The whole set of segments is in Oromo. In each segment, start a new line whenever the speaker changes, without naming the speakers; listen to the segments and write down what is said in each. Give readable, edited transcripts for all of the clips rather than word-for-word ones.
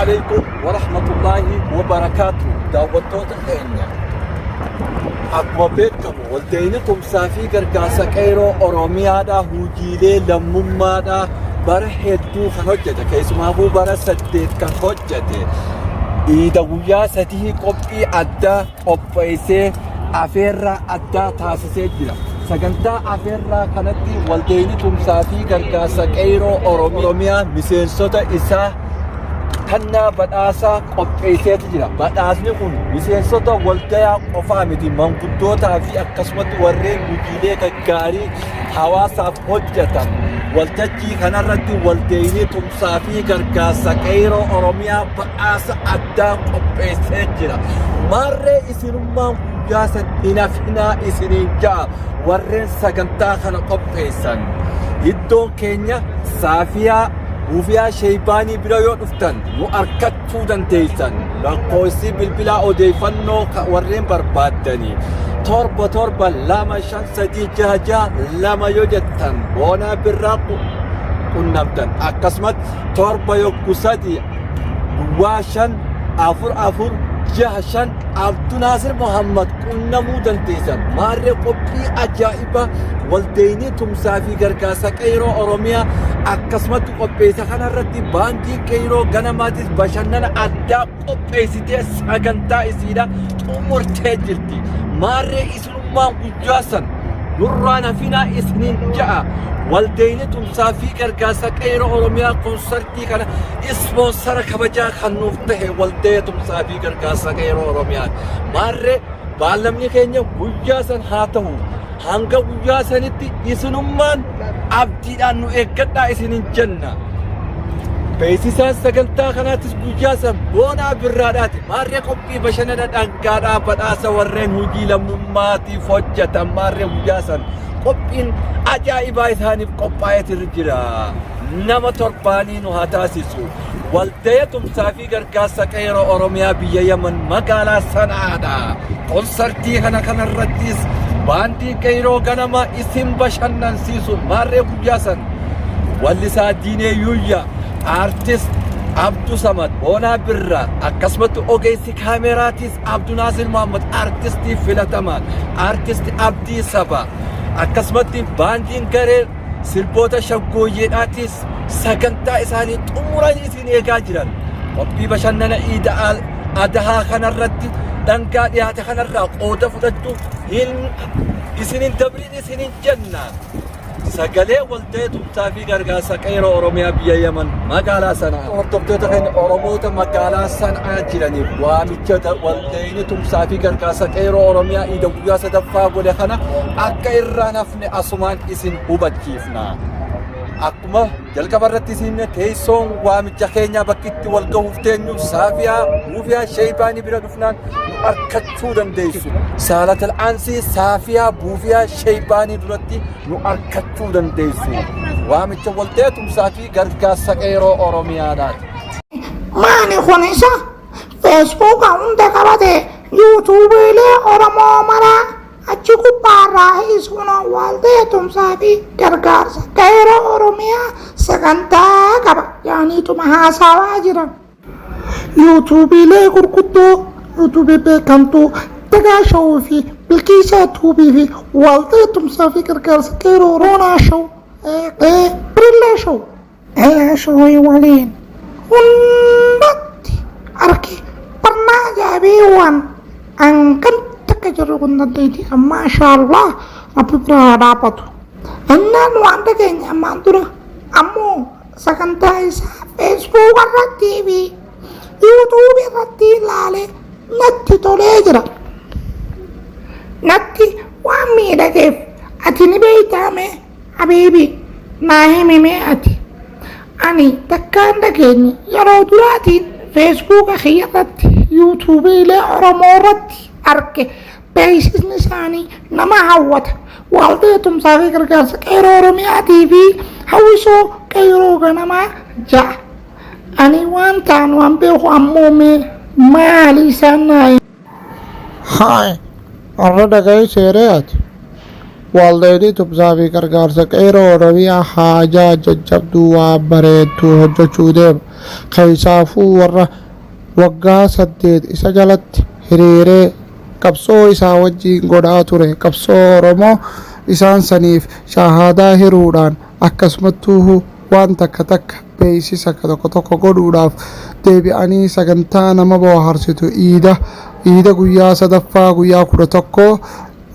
Alaikum warahmatullaahi wabarakaatu. Daawwattoota keenya, akkuma beekamu waldayni tumsaa fi gargaarsa qeeroo Oromiyaadhaa hojiilee lammummaadhaa bara hedduu kan hojjete, keessumaafuu bara 8 kan hojjete, iida guyyaa 3 qophii addaa qopheessee afeerraa addaa taasisee jira. Sagantaa afeerraa kanatti waldayni tumsaa fi gargaarsa qeeroo Oromiyaa miseensota isaa kennaa badhaasaa qopheesseetu jira. Badhaasni kun miseensota waldayaa qofaa miti, manguddootaa fi akkasumatti warreen hojiilee gaggaarii hawaasaaf hojjetan. Waltajjii kanarratti waldayni tumsaa fi gargaarsa qeeroo Oromiyaa badhaasa addaa qopheessee jira. Maarree isinummaan guyyaa san hin hafinaa isiniin ja'a warreen sagantaa kana qopheessan. Iddoon keenya Saafiyaa Buufiyaa Sheeybaanii bira yoo dhuftan nu arkachuu dandeessan. Lakkoofsi bilbilaa odeeffannoo warreen barbaaddanii 77253662 yoo jettan Boonaa Birraa qunnamtan. Akkasumas 713054465 Abdunaasir Muhammad qunnamuu dandeessan. Maarree qophii ajaa'ibaa waldeenii tumsaa fi gargaarsa qeeroo Oromiyaa akkasumatti qopheessa kanarratti baandii qeeroo ganamaatis bashannana addaa qopheessitee sagantaa isiidha xumurtee jirti. Maarree isinummaan guyyaa san nurraan hafinaa isiniin ja'a. Waldeenii tumsaa fi gargaarsa qeeroo Oromiyaa konsartii kana ispoonsara kabajaa kan nuuf tahe waldee tumsaa fi gargaarsa qeeroo Oromiyaa. Maarree baallamni keenya guyyaa san haa ta'u. Hanga guyyaa sanitti isinummaan abdiidhaan nu eeggadhaa isinin jenna. Beeksisaan sagantaa kanaattis guyyaa san Boonaa Birraadhaati. Maarree qophii bashannana dhangaadhaa badhaasa warreen hojii lammummaatiif hojjetan, maarree guyyaa san qophiin ajaa'ibaa isaaniif qophaa'eetu jira. Nama torbaanii nu haa taasisu. Waldaya tumsaa fi gargaarsa qeeroo Oromiyaa biyya Yaman magaalaa Sana'aadha. Konsartii kana kanarrattis baandii qeeroo ganama isin bashannansiisu. Maarree guyyaa san wallisaa Diinee Yuuyyaa, aartist Abdu Samad, Boonaa Birraa, akkasumatti ogeessi kaameraatis Abdu Naasir Muhammad, aartistii filatamaan aartist Abdii Saba, akkasumatti baandiin garee sirboota shaggooyyeedhaatis sagantaa isaanii xumuranii isin eegaa jiran. Qophii bashannana iida al adahaa kanarratti dhangaa dhiyaate kanarraa qooda fudhachuu hin isin hin dabrin isinin jenna. Sagalee waldee tumsaa fi gargaarsa qeeroo Oromiyaa biyya Yaman magaalaa Sana'aa. Hordoftoota keenya, Oromoota magaalaa Sana'aa jiraniif waamicha waldeenii tumsaa fi gargaarsa qeeroo Oromiyaa iida guyyaa sadaffaa godhe kana akka irraan hafne asumaan isin hubachiifna. Akkuma jalqaba irratti isin teessoon waamicha keenyaa bakki itti wal gahuuf teenyu Saafiyaa Buufiyaa Sheeybaanii bira dhufnaan nu arkachuu dandeessu. Saalatal Aansii Saafiyaa Buufiyaa Sheeybaanii duratti nu arkachuu dandeessu. Waamicha waltee tumsaa fi gargaarsa qeeroo Oromiyaadhaati.
Maani kun isa Feesbuuka hunda qabate, yuutuubiilee Oromoo maraa achi gubbaarraa hiisuun waldee tumsaa fi gargaarsa qeeroo Oromiyaa sagantaa qaba yaaniituma haasawaa jiran. Yuutuubiilee gurguddoo, yuutuubii beekamtuu Dagaa Shawuu fi Bilqiisaa Tuubii fi waldee tumsaa fi gargaarsa qeeroo Roonaa Shaw, Birillee Shaw, Shawii waliin hundatti arge barnaa ajaa'ibeewwan hangan takka jirru kun dandeettii kan maashaallah rabbi bira haa dhaabbatu. Innaan waan dhageenya ammaan dura ammoo sagantaa isaa feesbuuk irratti fi yuutuubii irratti ilaalee natti tolee jira. Natti waan miidhageef ati ni beektaa mee habiibi, naa himi mee ati. Ani takkaan dhageenye, yeroo duraatiin feesbuuka kiyya irratti yuutuubiilee Oromoo irratti arge. Beeksisni isaanii nama hawwata. Waldee tumsaa fi gargaarsa qeeroo Oromiyaatii fi hawwisoo qeeroo ganamaa ja'a. Ani waan ta'an waan beeku ammoo mee maali isaan naa himi.
Haay, har'a dhaga'ee seeree ati. Waldayni tumsaa fi gargaarsa Qeerroo Oromiyaa haajaa jajjabduu waan bareedduu hojjachuu deema. Keeysaafuu warra waggaa 8 isa jalatti hiriiree qabsoo isaa wajjiin godhaa ture qabsoo Oromoo isaan saniif shahaadaa hiruudhaan akkasumattuu waan takka takka beeysisa tokko tokko godhuudhaaf deebi'anii sagantaa nama booharsitu iida iida guyyaa sadaffaa guyyaa 11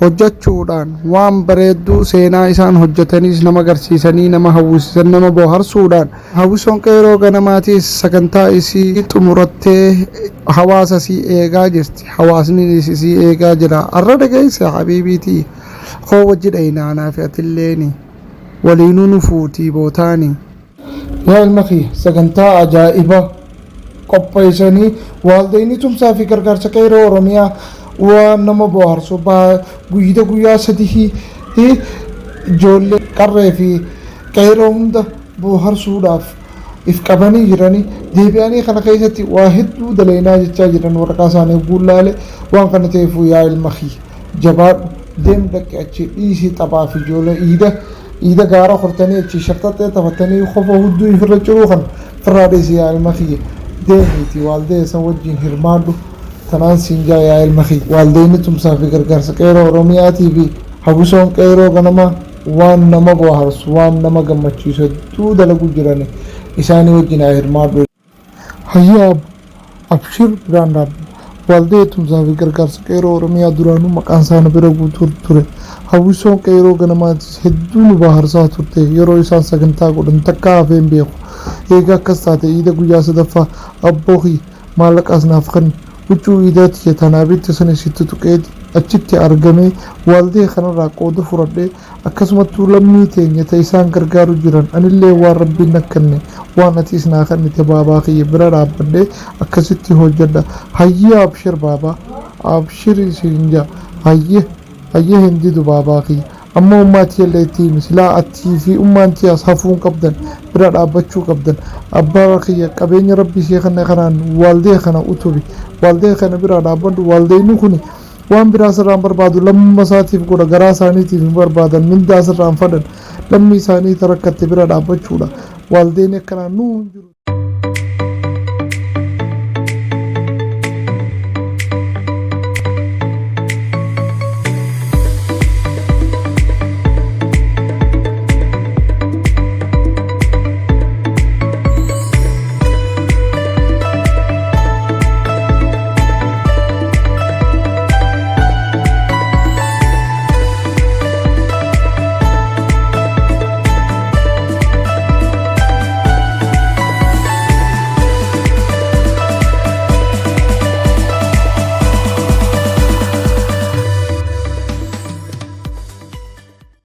hojjachuudhaan waan bareedduu seenaa isaan hojjataniis nama garsiisanii nama hawwisiisan nama booharsuudhaan hawwisoon qeeroo ganamaatiis sagantaa isii xumurattee hawaasa isii eegaa jirti hawaasninis isii eegaa jira arra dhageesse habiibiitii koo wajji dhayna anaa fi atilleeni waliinuu nu fuutii bootaani. Yaa ilma kiyya sagantaa ajaa'ibaa qopheessanii waaldayni tumsaa fi gargaarsa qeeroo Oromiyaa waan nama bohaarsu guyyaa guyyaa sadii ijoollee qarree fi qeeroo hunda bohaarsuudhaaf if qabanii jiranii deebi'anii kana keessatti waa hedduu dalaynaa jechaa jiran waraqaa isaanii guullaale waan kana ta'eefuu yaa ilma kiyya jabaadhu deem dhaqi achi dhiisii taphaa fi ijoollee iida iida gaara hortanii achi sharxaxxee taphatanii qofa hudduu ifirra ciruu kan firraa dhiisi yaa ilma kiyya deemiiti waaldee san wajjin hirmaadhu tanaan siin jaa yaa ilma kiyya waaldeenni tumsaa fi gargaarsa qeeroo Oromiyaatii fi hawwisoon qeeroo ganama waan nama bohaarsu waan nama gammachiisu hedduu dalagu jirani isaanii wajjin haa hirmaadhu. Hayyaa abshir biraan dhaabba. Waldee tumsaa fi gargaarsa qeeroo Oromiyaa duraanuu maqaan isaanii bira guutuu ture. Hawwisoon qeeroo ganamaatis hedduu nu bohaarsaa turte yeroo isaan sagantaa godhan takka hafee hin beeku. Eega akkas taate iida guyyaa sadaffaa abboo kiyya maallaqaas naaf kenni huccuu iidaa tiyya tanaa bitte sanis itti tuqee achitti argamee waldee kanarraa qooda fudhadhee akkasumattuu lammii teenya ta isaan gargaaru jiran anillee waan rabbiin na kenne waan atiis naa kennite baabaa kiyya bira dhaabbadhee akkasitti hojjedha. Hayyee abshir baabaa abshir isin jaa hayyee hayyee hin didu baabaa kiyya amma ummaa tiyyallee itti himi silaa atii fi ummaan tiyyaas hafuun qabdan bira dhaabbachuu qabdan abbaa kiyya qabeenya rabbii ishee kenne kanaan waldee kana utubi waldee kana bira dhaabbadhu waldeenni kuni waan biraa sirraan barbaadu lammummaa isaatiif godha garaa isaaniitiif hin barbaadan mindaa sirraan fadhan lammii isaanii rakkatte bira dhaabbachuudha waldeen akkanaa nuu hin jiru.